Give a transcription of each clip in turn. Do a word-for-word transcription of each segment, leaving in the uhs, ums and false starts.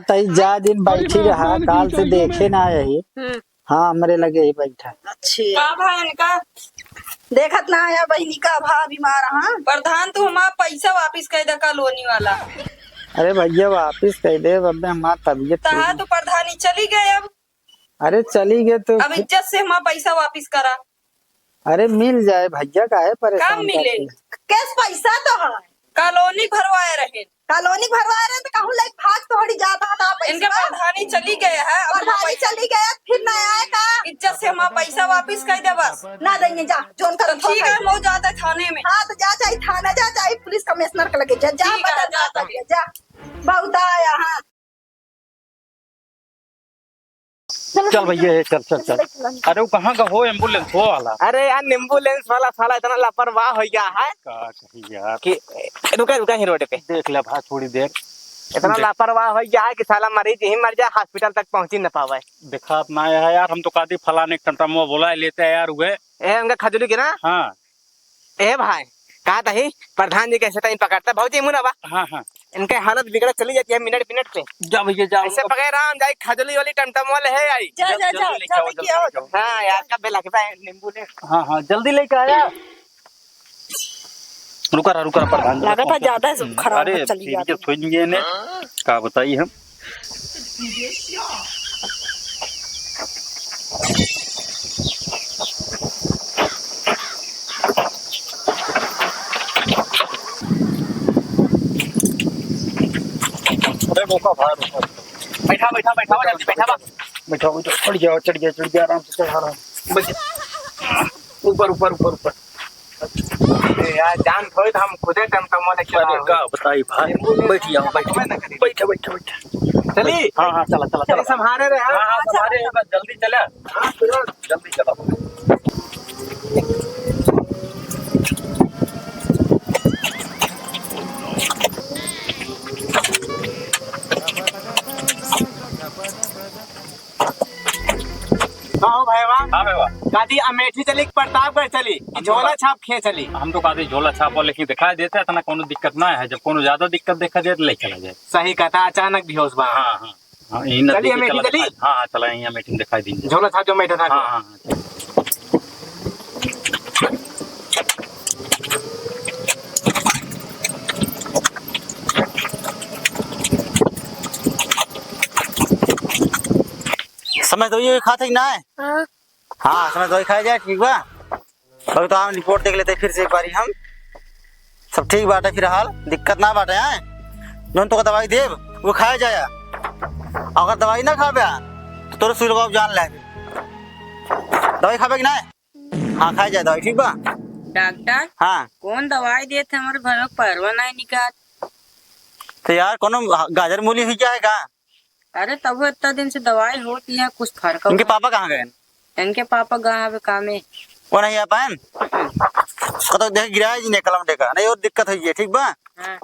तई जा दिन बैठी रहा, काल से देखे ना आया ही। हम्म। हाँ, हमरे लगे ही बैठा। अच्छे। का भा इनका? देखत ना आया बहिनी का भा बीमार, हाँ? प्रधान, तू हमार पैसा वापिस कइ दे, कॉलोनी वाला। अरे भइया, वापिस कइ दे, अब हमार तबियत तहा ठीक तो प्रधानी चली गए अब। अरे चली गए तो अब फिर इज्जत से हमार पैसा वापिस करा। अरे मिल जाए भइया, काहे परेशान कब मिले? करते हैं? कैस पैसा तो है। कॉलोनी भरवाए रहे। कॉलोनी भरवाए रहे तो कहूँ लाइक भाग थोड़ी जाता है ना पैसा। इनके प्रधानी चली गए है, अब प्रधानी पैसा चली गए, फिर ना आए का? इज्जत से हमार पैसा वापिस कइ दे बस। ना देंगे, जा, जोन कर तो ठीक है, हम लोग जाते हैं थाने में। हाँ, तो जा, चाहे थाना जा, चाहे पुलिस कमिश्नर के लगे जा, जा, ठीक है, बता, जा, जाता है। जा। बहुत आया, हाँ। चल भइया, ए, चल, चल, चल। अरे, वो कहाँ का हो एम्बुलेंस हो वाला? अरे यार, एम्बुलेंस वाला साला इतना लापरवाह होइ गया है का कही यार? कि, रुका, रुका ही रोड पे। देख ले भाई, थोड़ी देर। इतना देख। लापरवाह होइ गया है कि साला मरीज ही मर जाए, हॉस्पिटल तक पहुँची न पावे। देखात ना है यार, हम तो कहती फलाने टमटमवा बोला लेते हैं यार, उहे। ए, उनका खजूरी के ना? हाँ। ए भाई, कहत ही, प्रधान जी कैसे तई पकड़ता, भौजी मुना बा। हाँ, हाँ। इनके हालत बिगड़त चली जाती है मिनट मिनट पे। जा भइया, जा, ऐसे उनका पकड़े राम जाई, खजली वाली टमटम वाले है आई। जा, जा, जा, जल्दी लेके आओ, जल्दी लेके आओ। हाँ यार, कब बेला के भाई नींबू ले। हाँ, हाँ, जल्दी लेके आया। रुका रहा, रुका रहा, प्रधान जी, लगा था फोन ज्यादा कर। खराब अरे, चली जा रही। सोच लिए ने, का बताई हम। अरे रोका भाई, रोका। बैठा, बैठा, बैठा, जल्दी बैठा बा। बैठा, बैठा, चढ़ गया, चढ़ गया, चढ़ गया, आराम से चढ़, आराम से। बैठ। ऊपर, ऊपर, ऊपर, ऊपर। अरे यार, जान थोड़ी था, हम खुदे टमटम वाले अरे चलाओ। का बताई भाई, बैठ जाओ, बैठ। बैठा, बैठा, बैठा। चली? हाँ, हाँ, चला, चला, चली, चला। संभारे रहे, हाँ? हाँ, हाँ, संभारे रहे, बस जल्दी चला। हाँ, चलो, जल्दी चला। का हो भैया? हाँ भैया। कादी अमेठी चली कि प्रतापगढ़ चली कि झोला छाप खे चली? हम तो कहते झोला छाप, लेकिन दिखाई देते इतना कोनो दिक्कत ना है, जब कोनो ज्यादा दिक्कत देखा जाए तो ले चला जाए। सही कहता, अचानक भी होश बा। हाँ, हाँ, हाँ, यही नजदीक चली अमेठी चला चली? दिखाई, हाँ, हाँ, चला यहीं अमेठी दिखाई दीजिए। झोला छाप जो अमेठी था। हाँ, हाँ, हाँ। समय तो ये खाते कि ना है? हाँ। हाँ, समय दवाई खाए जाए, ठीक बा। अभी तो हम रिपोर्ट देख लेते फिर से एक बारी हम। सब ठीक बाटे फिलहाल, दिक्कत ना बाटे, हैं? जौन तोका दवाई देब, वो खाए जाया। अगर दवाई ना खाबे, तो तोरे सुई लगाओ जान ले। दवाई खाबे कि ना? हाँ, खाए जाए दवाई, ठीक बा? डॉक्टर, हाँ। कौन दवाई देत है? हमारे भैया पैरवा नहीं निकाल। तो यार, कोनो गाजर मूली हुई क्या है का? अरे, तब वो इतना दिन से दवाई होती है, कुछ फर्क इनके हुआ? पापा कहाँ गए? इनके पापा गए हैं अभी कामे। वो नहीं आ पाएन? हम्म। कतो देख गिराए जी ने कलम देखा, नहीं और दिक्कत हुई है, ठीक बा? हाँ।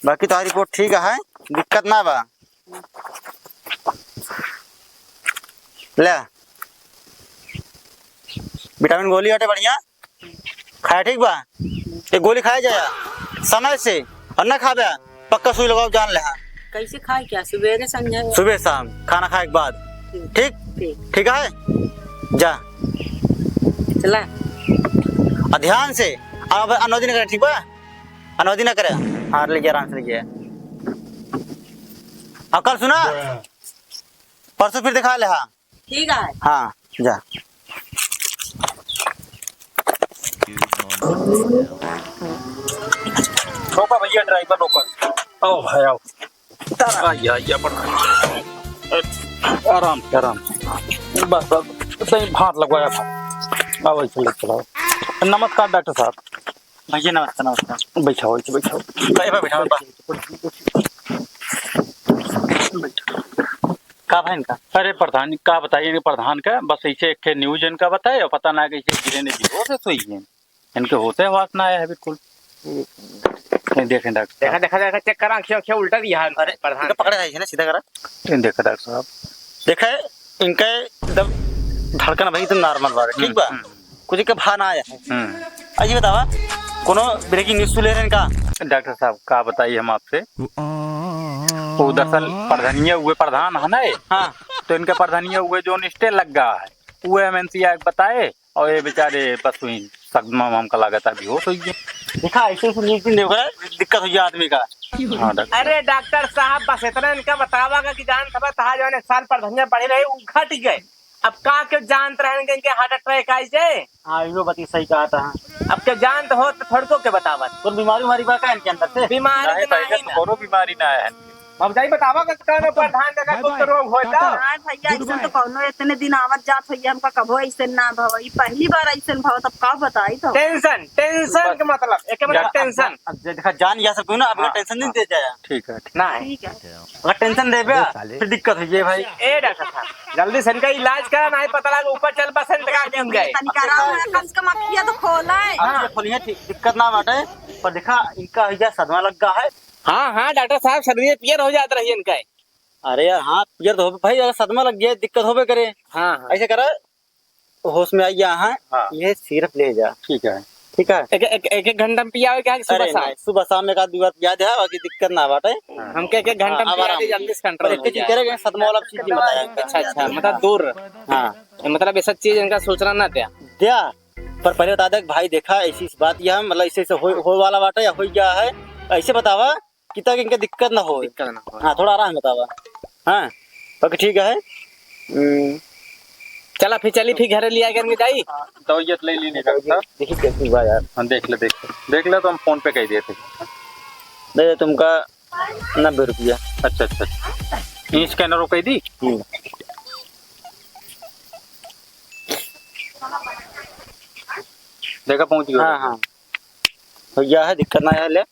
बाकी तुम्हारी रिपोर्ट ठीक है, दिक्कत ना बा। ले, विटामिन गोली हटे बढ़िया, खाया ठीक बा? एक गोली खाया जाया समय से, और ना खाबे, पक्का सुई लगाओ, जान ले। हाँ। कैसे खाए क्या? सुबेरे संझा? सुबह शाम, खाना खाए के बाद। ठीक। ठीक? ठीक। ठीक है, जा। चला। और ध्यान से, और अब अनौदी ना करे, ठीक बा? अनौदी ना करे। हाँ, ले गया, आराम से ले गया। और कल सुना, परसों फिर दिखा ले। हाँ। ठीक है। हाँ, जा। रोका भैया, ड्राइवर रोका। आओ भाई, आओ। आइए, आइए, अपन। आराम से, आराम से। बस, बस, सही भार लगवाया था। आओ, चलो, चलो। नमस्कार डॉक्टर साहब। भैया, नमस्कार, नमस्कार। बैठाओ, बैठाओ। बैठा, बैठा, बैठा। का भाई इनका? अरे प्रधान, का बताइए इनके प्रधान का, बस ऐसे एक ठे न्यूज इनका बताए और पता ना कैसे गिरे ने बेहोश है, सोई है। इनके होते होश ना आया है बिल्कुल। ये देखें डॉक्टर देखा, साहब। देखा, देखा, चेक करा, आँखें, आँखें उल्टा दिया है अरे, प्रधान इनका पकड़े है ना, सीधा करा। ये देखा डॉक्टर साहब। देखे, इनके एकदम धड़कन भाई एकदम नॉर्मल बा, ठीक बा? हम्म, हम्म। कुछ के भा ना आया है। हम्म। अजी बतावा, कोनो ब्रेकिंग न्यूज सुन ले रहे हैं का? डॉक्टर साहब, का बताइए हम आपसे? वो दरअसल प्रधानिया हुए प्रधान है ना ये? हाँ। तो इनके प्रधानिया हुए जो स्टे लग गया है, वो एमएनसी आके बताए और ये बेचारे बस हुई सदमा में हमका लागत है बेहोश हो गए। देखा, ऐसे ऐसे न्यूज नहीं होगा, दिक्कत हो गया आदमी का। हाँ, डॉक्टर। अरे डॉक्टर साहब, बस इतना इनका बतावा का कि जान सब था जौन एक साल प्रधानिया पड़े रहे, वो घट गए। अब का के जानत रहन के इनके हार्ट अटैक आई जे? हाँ, यो बात सही कहा था। अब के जानत हो तो थोड़को के बतावत। कोई बीमारी उमारी बा का इनके अंदर से? बीमारी नहीं, तो पहले नहीं तो ना। कोनो बीमारी ना है। अब जाई बतावा के का ना प्रधान देखा बाय कुछ बाय। तो रोग होता। टाटा। हाँ भैया, गुड ऐसन तो बाय। कौनो इतने दिन आवत जात भैया, हमका कभो ऐसे ना भवा। ई पहली बार ऐसन भवा, तब का बताई तो? टेंशन, टेंशन के मतलब, एक मतलब टेंशन। अब जे देखा जान या सब ना, अब हाँ, टेंशन नहीं हाँ। दे जाया। ठीक है, ठीक। ना है। ठीक है। अगर टेंशन देबे, अबे साले। फिर दिक्कत हो जाए भाई। ए डॉक्टर साहब, जल्दी से इनका इलाज करा, नहीं पता लगा ऊपर चल बस इनका क्यों गए। तनिक आराम है, कम से कम अखिया तो खोले। हाँ, खोलिए, ठीक, दिक्कत ना बाटे, पर देखा, इनका हैजा सदमा लग गया है। हाँ, हाँ, डॉक्टर साहब, सदमे पियर हो जात रही इनका। अरे यार, हाँ, पियर तो हो, भाई, अगर सदमा लग गया, दिक्कत होबे करे। हाँ, हाँ। ऐसे करा, होश में आई गया है, हाँ। ये सिरप ले जा। ठीक है। ठीक है? एक, एक, एक, एक घंटा में पियावे के है कि सुबह अरे शाम? नहीं, सुबह शाम एक आध दो बार पिया दे, बाकी दिक्कत ना बाटे। हाँ। हमके एक, एक घंटा हाँ, में अब पिया आराम दे, हो। जल्दी से कंट्रोल बस हो एक चीज जाए। करे, सदमा वाला चीज नहीं बताया। अच्छा, अच्छा, मतलब दूर। हाँ। मतलब ऐसा चीज इनका सूचना ना दिया। दिया, पर पहले बता दे कि भाई देखा, ऐसी, ऐसी बात यह, मतलब ऐसे, ऐसे हो, हो वाला बाटे या हो गया है, ऐसे बतावा। कि ताकि इनके दिक्कत ना होए। दिक्कत ना होए। हाँ, थोड़ा आराम बतावा। हाँ, बाकी ठीक है। हम्म। चला फिर, चली फिर घरे लिया करके जाई। हाँ, दवाइयत ले ली नहीं डॉक्टर साहब। देखी कैसी बा यार। हाँ, देख ले, देख ले। देख ले तो हम फोन पे कह देते। दे दे तुमका नब्बे रुपया। अच्छा, अच्छा, अच्छा। ये स्कैनर वो कह दी? हम्म। देखा पहुँच गया। हाँ, हाँ। भैया है, दिक्कत ना है, ले।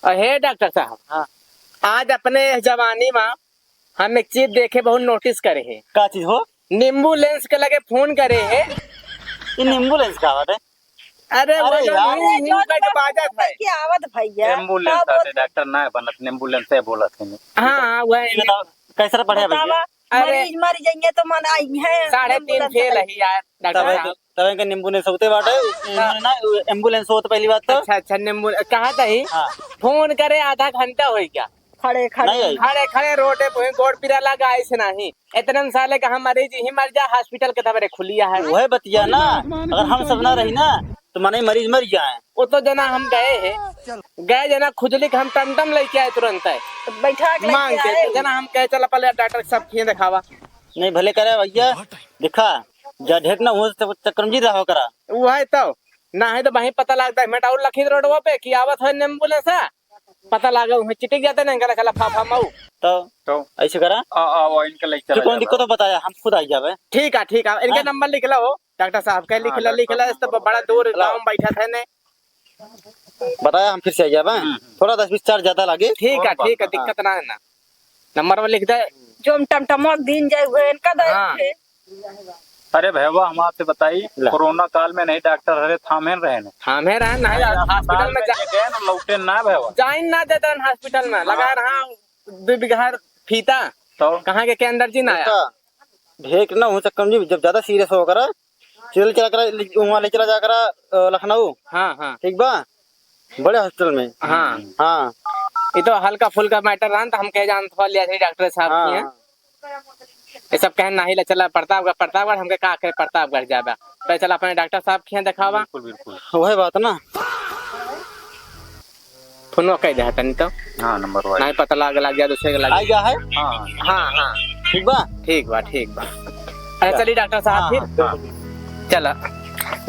अहे डॉक्टर साहब, हाँ। आज अपने जवानी मा हम एक चीज देखे, बहुत नोटिस करे है। का चीज हो? नींबू लेंस के लगे फोन करे है। ये नींबू लेंस का बात है? अरे, वो अरे जो यार। हूँ, हूँ करके बाजत है। की आवत भैया। एम्बुलेंस का आते बोल- डॉक्टर ना बनत, एम्बुलेंस से बोलत है। हाँ, हाँ, वह ये बताओ, कैसे पढ़े भैया? बतावा, अरे। मरीज मर जाएंगे तो मन आई है, साढ़े तीन एम्बुलेंस फेल आई। है यार, डॉक्टर तबे साहब। तो तबे के नींबू ने सोते बाटे, हाँ। ना, एम्बुलेंस होत पहली बात तो। अच्छा, अच्छा, नींबू, कहा था ही? हाँ। फोन करे आधा घंटा हो गया। खड़े, खड़े। नहीं आई। खड़े, खड़े रोडे पे गोड़ पीरा लगा, ऐसे नहीं। इतने में साले का हम मरीज ही मर जा, हॉस्पिटल के दबरे खुलिया है। वह बतिया ना, अगर हम सब ना रही ना, तो मने मरीज मर जाए। वो तो जना हम गए हैं, गए जना खुजली के हम टमटम लेके आए तुरंत है। तो बैठा के मांग लेके के, आए। तो जना हम कहे, "चला पहले डॉक्टर साहब के दिखावा।" नहीं, भले करे भैया, दिखा, जा ढेर ना हो तो चक्कर में जी रहा करा। वो है तो, ना है तो वहीं पता लगता है, मेटाउर लखीद रोडवा पे कि आवत है एम्बुलेंस है, पता लागे उहें चिटिक जाते ना, गला गला फा फा मऊ। तो तो ऐसे करा। आ, आ, वो इनके ले चला फिर कौन जावे। दिक्कत हो बताया, हम खुद आई जावे। ठीक है, ठीक है, इनके हाँ। नंबर लिख लो, डॉक्टर साहब के लिख हाँ, लो, लिख डॉक्टर लो, इस तो नंबर बड़ा दूर बताइए। गाँव बैठा थे ने। बताया हम फिर से आई जावे, हम्म, हम्म। थोड़ा दस बीस चार्ज ज्यादा लागे। ठीक है, कौन ठीक है, बात है? दिक्कत ना है ना, नंबर में लिख दे। जो हम टमटमवा के दिन जाए हुए इनका दे हाँ। थे। अरे भैया, हम आपसे बताई, ला। कोरोना काल में नहीं डॉक्टर हरे थामे रहे न। थामे रहे न, नहीं, यार, हॉस्पिटल में जा- गए न, लौटे ना भैया। जाइन ना देते हैं हॉस्पिटल में, हाँ। लगा रहा दो बीघा फीता। तो? कहाँ के, के अंदर जी ना आया? देखा, ढेर ना हो सकम जी, जब ज्यादा सीरियस हो करा, चल चला करा, ले- वहाँ ले चला जा करा, अ, लखनऊ। हाँ, हाँ। ठीक बा? बड़े हॉस्पिटल में। हाँ। हाँ। ये तो हल्का फुल्का मैटर रहा न, तो हम कहे जान थोड़ा लिया थे डॉक्टर साहब हाँ, की हैं। हाँ। ये सब कहे नाही ले चला प्रतापगढ़, प्रतापगढ़, हमके का करे प्रतापगढ़ जाबा। तो चला अपने डॉक्टर साहब के यहाँ दिखावा। बिल्कुल, बिल्कुल। वही बात ना। फोनो कह दे तनी तो। हाँ, नंबर वाइज। नहीं पता लाग, लाग गया, दूसरे के लाग आ गया है? हाँ। हाँ, हाँ। ठीक बा? ठीक बा, ठीक बा। अच्छा, चल। चलिए डॉक्टर साहब हाँ, फिर। हाँ। चलो।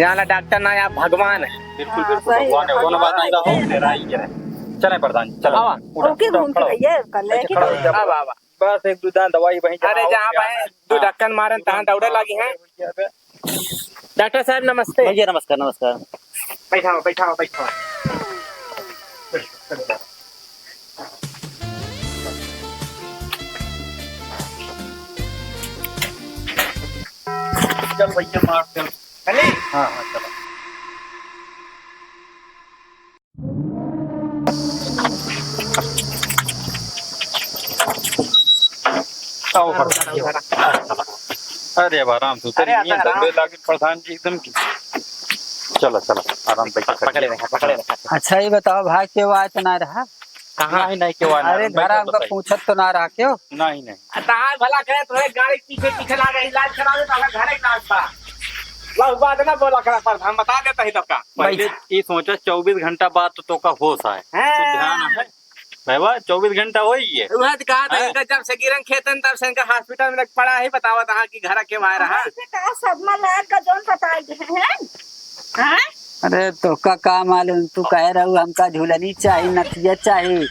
यहाँ ला डॉक्टर ना, यहाँ भगवान है। बिल्कुल, हाँ, बिल्कुल, सही भगवान है। है। कोनो बात नहीं रहो, मेरा ही है। चले प्रधान जी, चलो। आवा। उठा, ओके, उठा, घूम के खड़ा हो। भैया, कर ले, अच्छा, ठीक खड़ा हो है? जा। आवा, आवा। बस एक दो दान दवाई वहीं अरे, जहाँ जहाँ भाई, दो हाँ। ढक्कन मारन, तहाँ दौड़े लगी हैं। डॉक्टर साहब, नमस्ते। भैया, नमस्कार, नमस्कार। बैठाओ, बैठाओ, बैठाओ। चल भैया, मार चल। चले? हाँ, हाँ, चलो। आओ, आओ, आओ। अरे, अब आराम से उतर, अरे, ये आता दौड़े आराम। लागे प्रधान जी एकदम की। चलो, चलो, आराम से पकड़े रखा, पकड़े रखा। अच्छा, ये बताओ भाई, के वो आए तो ना रहा? कहाँ है, नहीं के वाला? अरे, हम बैठे घरा हमका बताई। पूछत तो ना रहा, क्यों? नहीं, नहीं। आ, तहार भला करे, तोरे गाड़ी के पीछे, पीछे लाग रही, इलाज करावे, तो हमरा घरे के नाम बा। लहुआ दे ना बोला करा, पर हम बता देता ही तब का। पहले बैठ। ई सोचा, चउबीस घंटा बाद तो तोका होश आए। हाँ। तो ध्यान है। भैया, चउबीस घंटा हो ही है। वह तो कहा था, हैं? इनका जब से गिरन खेतन, तब से इनका hospital में पड़ा है, बतावा तहाँ कि घर के बाहर रहा। ऐसे का सदमा लाग का जौन बताई दे हैं? हैं? अरे, तोका का मालूम, तू कहे रहू, हमका झुलनी चाही, नथिया चाही,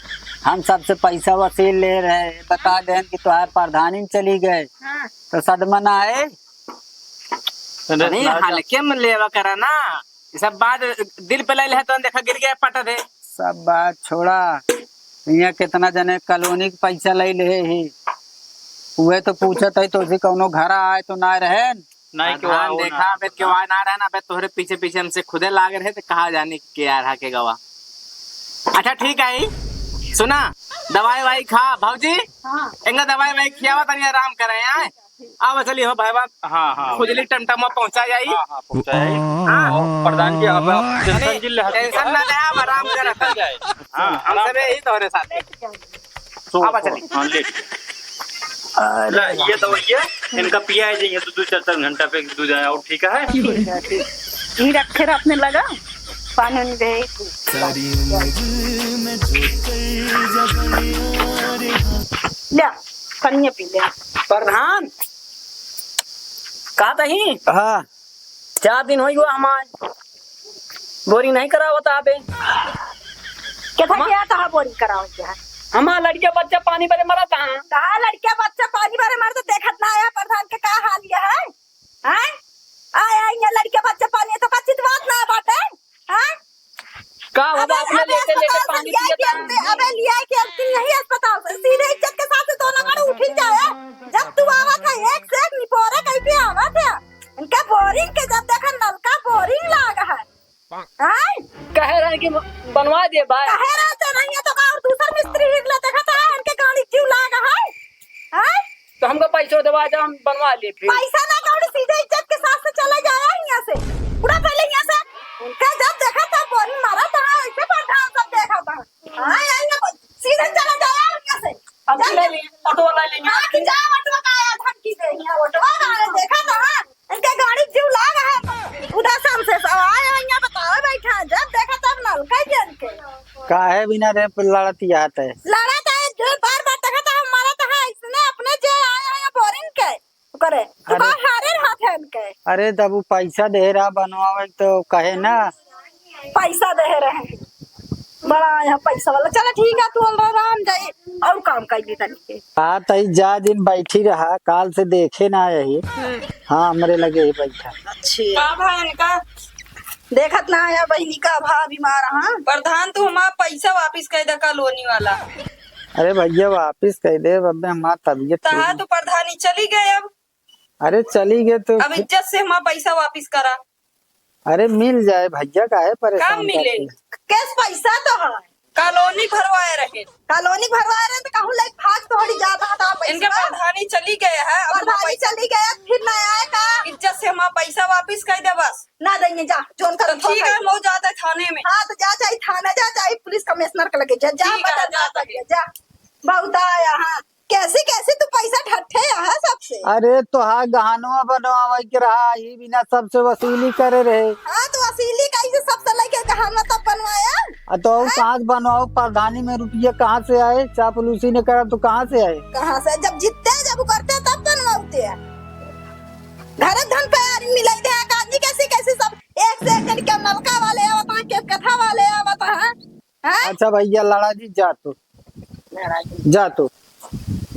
हम सबसे पैसा वसील ले रहे, बता देन कि तोहार प्रधानी में चली गए, हाँ। तो सदमा ना आए? अरे, अरे, ना, हल्के में लेवा करा ना, ये सब बात दिल पे ले ले, तो देखा गिर गया पट दे। सब बात छोड़ा, यहाँ कितना जने कॉलोनी के पैसा ले ले ही, उहे तो पूछत है, तो उसे कौनो घर आए तो ना रहे। नहीं, प्रधान, केवा वो देखा, ना अबे रहता। केवा ना रहे ना, अबे तोहरे पीछे पीछे हमसे खुदे लाग रहे, तो कहा जाने के यार हा के गवा। अच्छा, ठीक है, सुना, दवाई वाई खा, भौजी, हाँ। इनका दवाई वाई खियावा, तनी आराम करे, आए। अब चली हो भाई बाप, हाँ, हाँ। खुजली टमटमा पहुँचा जाई। हाँ, हाँ, पहुँचा जाई। हाँ। और प्रधान जी, अब आप tension जिन ले, tension ना ले, आप आराम कर। जाए। हाँ, हम आराम सब यही तोहरे साथ। सो, अब सो, चली। हाँ, लेट। अरे ला, ये दवाई है, इनका पिया है, ये तो दो चार, चार घंटा पे दूध आया और ठीक है। ठीक है, ठीक। ये रखे रह अपने लगा, पानी नहीं दे। सारी उम्र में जो कर जगड़िया रे। ले, पनिया पी ले। प्रधान, का तही? हाँ। चार दिन होइ गवा हमार। बोरिंग नहीं करावत आबे। केथा हमा- क्या तहा बोरिंग करावत है? हमार लड़के बच्चा पानी भरे मरत हैं। तहा लड़के बच्चा पानी भरे मरत, देखत ना है प्रधान के का हाल ये है? हैं? आय, आय, ये लड़के बच्चा पानी तो का चितवात ना बाटे? हैं? का हो अबे, बाप ने अबे, लेटे, लेटे अस्पताल से पानी लिया पियत के है। अनते, अबे, लिया के अनते यही अस्पताल से, सीधे इज्जत के साथ से दोनों गाड़ी उठिन जाए। जब तू आवत है, एक से एक निपोरे कह के आवत है। इनका बोरिंग के जब देखा नलका बोरिंग लाग है। हैं? कहे रहे कि बनवा दे भाई। कहे रहते नहीं है तो का और दूसर मिस्त्री हिरला देखा था, इनके गाड़ी क्यों लाग है? हैं? तो हमका पैसा देवा दे, हम बनवा ले फिर। पैसा ना कौड़ी, सीधे इज्जत के साथ से चला जाया यहाँ से। उड़ा पहले यहाँ से। उनका जब देखा था बोरी मारा था, ऐसे प्रधान सब देखा था। हाँ, यहाँ से सीधे चला जाया यहाँ से। अब जा, ले ले, ऑटो वाला ले ले। हाँ, कि जा, ऑटो का आया धमकी दे, यहाँ ऑटो वाला आया, देखा था, हाँ। इनके गाड़ी जीव लाग है। उधर से हमसे सब आए हैं, यहाँ बताओ बैठा, जब देखा तब नलका जल के। काहे बिना रे लड़त यात है? लड़त है, जो बार बार देखा था, हम मारत है, इसने अपने जे आए हैं बोरिंग के, करे। तू अरे। का हारे रहत है इनके? अरे, तब वो पैसा दे रहा बनवावे तो कहे ना। पैसा दे रहे हैं। बड़ा यहाँ पैसा वाला। चलो ठीक है, तू अलरा राम जाए और काम कर ली तनी के। हाँ, तई जा दिन बैठी रहा, काल से देखे ना यही। हम्म। हाँ, हमरे लगे ही बैठा। अच्छी। का भा इनका? देखत ना है बहिनी का भा बीमार, हाँ। प्रधान, तू हमार पैसा वापिस कर दे कॉलोनी वाला। अरे भैया, वापिस कर दे, अब हमार तबीयत तहा ठीक तो प्रधानी चली गए अब। अरे चली गए तो अब फिर इज्जत से हमार पैसा वापिस करा। अरे मिल जाए भैया, काहे परेशान कब मिले? करते हैं? केस पैसा तो है। कॉलोनी भरवाए रहे। कॉलोनी भरवाए रहे तो कहूँ लाइक भाग थोड़ी जाता था पैसा। इनके प्रधानी चली गए है, अब प्रधानी पैसा चली गए, फिर ना आए का? इज्जत से हमार पैसा वापिस कर दे बस। ना देंगे, जा, जोन कर तो ठीक है, हम लोग जाते हैं थाने में। हाँ, तो जा, चाहे थाने जा, चाहे पुलिस कमिश्नर के लगे जा, जा, ठीक है, पता जा, जा, जा। जा। बहुत आया, हाँ। कैसे, कैसे तू पैसा ठट्ठे यहाँ सबसे? अरे, तोहार गहनवा बनवावे के रहा, ही बिना सबसे वसूली करे रहे। हाँ, तो वसूली कैसे सबसे लेके गहनवा तब बनवाया? आ, तो और हैं? कहाँ से बनवाओ? प्रधानी में रुपया कहाँ से आए? चापलूसी ने करा तो कहाँ से आए? कहाँ से? जब जीतते, जब करते, तब बनवाते हैं। घर धन पे यार मिलाई दे, काजी कैसे, कैसे सब एक से एक जन के नलका वाले आवत हैं, के कथा वाले आवत हैं। हैं? अच्छा भैया, लड़ा जी, जा तू। जा तू।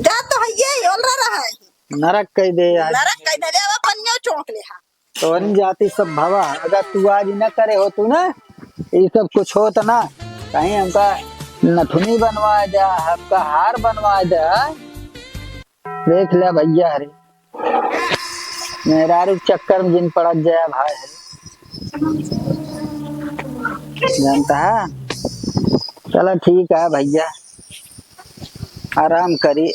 जा तो है, ये ओलरा रहा है। नरक कह दे यार। नरक कह दे, ले अब पनियो चौंक ले हा। तोहरी जाति सब भवा, अगर तू आज न करे हो तू ना, ये सब कुछ होत ना, कहीं हमका नथुनी बनवा दे, हमका हार बनवा दे। देख ले भैया, अरे मेहरारू के चक्कर में जिन पड़त जाए भाई। जानता है? चला ठीक है भैया, आराम करी।